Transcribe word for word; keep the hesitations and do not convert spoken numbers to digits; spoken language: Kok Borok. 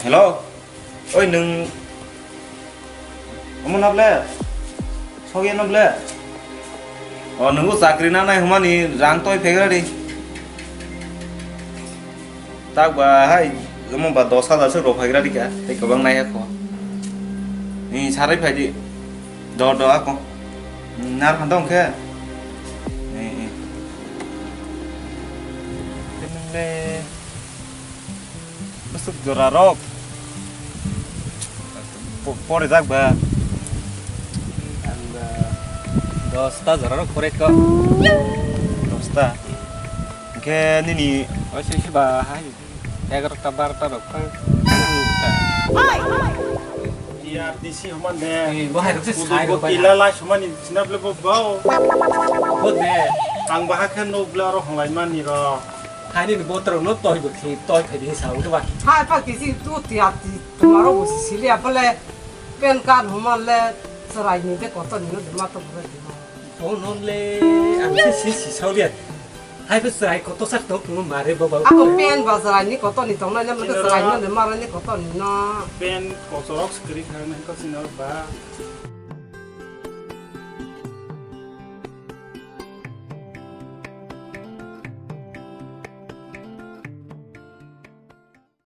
Hello, oi nwng omo na ble? Sogya na ble? O nwng o chakri na nai humani rang toi phegra di. Tak ba hai omo ba dos hajar se rok phegra di ka, tei kwbang nai kho. Ni sarai phai di. Do do ako. Nar phan dong khe. Ni. Nwng le Bwswk jora rok. Po-, porijak ba? Ang ba dosta jora rok porai kho. Dosta? Hwnkhe nini? Oise oise ba hai egarota barota rok phang. T R D C homan de. Eh, bo hai rok se sai rok bai. Kila lai somani sinap le bo bo. Bo de. Ang bahai khe no bla ro honglai mani ro. Hani ni botrok no toi bo khi toi phai di sa u ba. Hai pa kisi tu T R D C tuma ro bo sili apale pen card homan le chwrai ni de koto ni no de ma to bo de. Phone hon le ang se si si sau lian. Hai bo chwrai koto sak tong tong mare bo ba. Ako pen ba chwrai ni koto ni tong na le mo chwrai no de mara ni koto ni no. Pen kotorok skri khang na ko sinal ba.